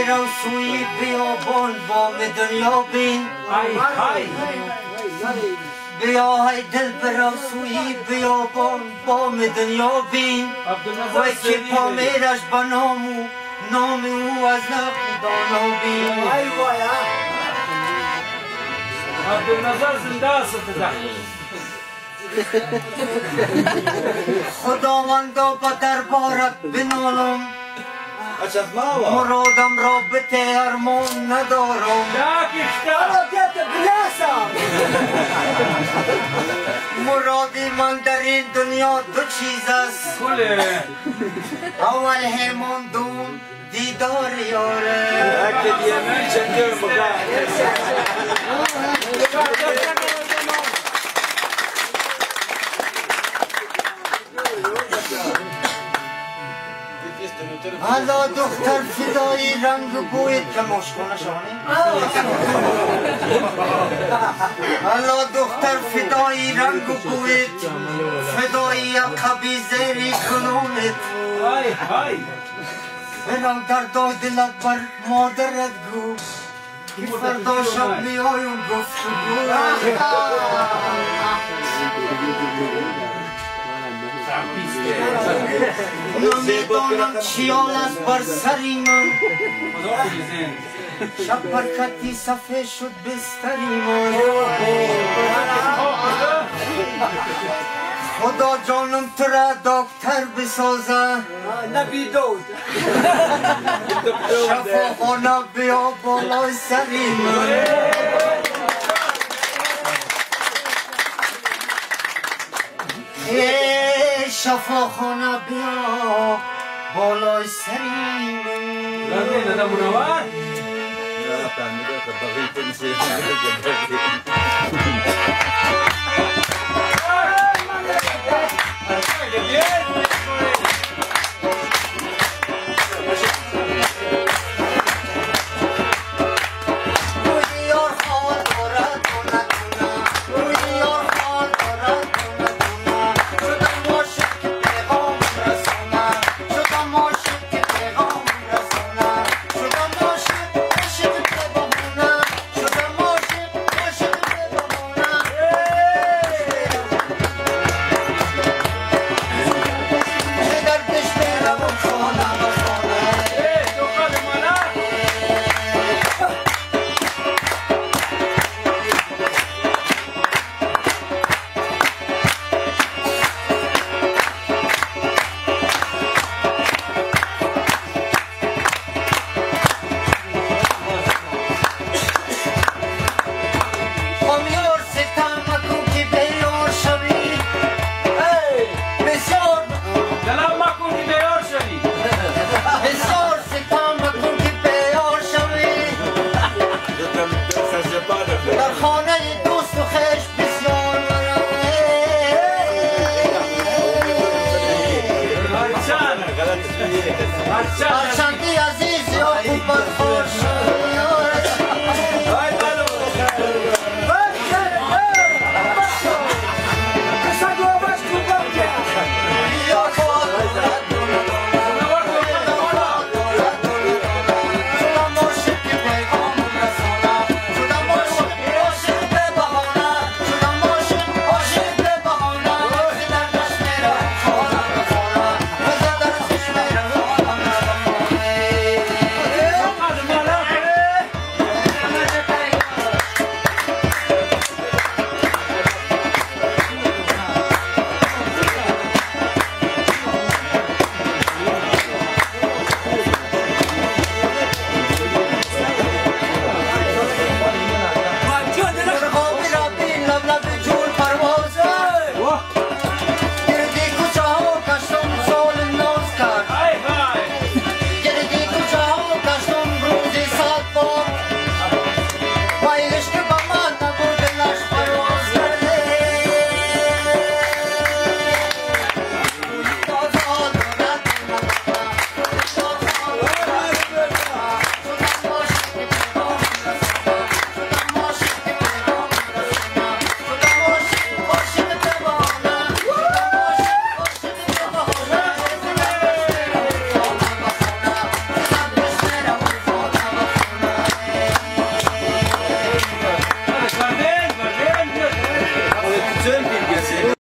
برو سوی بیابان بام دنیا بین. بیا های دل برو سوی بیابان بام دنیا بین. وای که پامیرش بنامو نام او از نقدانا بین. عبدالنظر زنده است. خداوندا به دربارت بنالم، مرادم را به ارمان ندارم. مرادی من در این دنیا دو چیز است، اول همان دوم دیدار یاره. حالا دختر فدایی رنگ بویت تماشخانه شانه. حالا دختر فدایی رنگ بویت، فدایی عقبی زیری کنونت. برم دردا دلت بر مادرت گو که فردا شب میایم گفتگو. نمیدانم چیال است بر سری من، شب برکتی صفحه شد بستری من. خدا جانم تو را دکتر بسازه، نبی دود شفاخانه بیا بالای سری من. شفاخانه بیا بالای سری من. نه.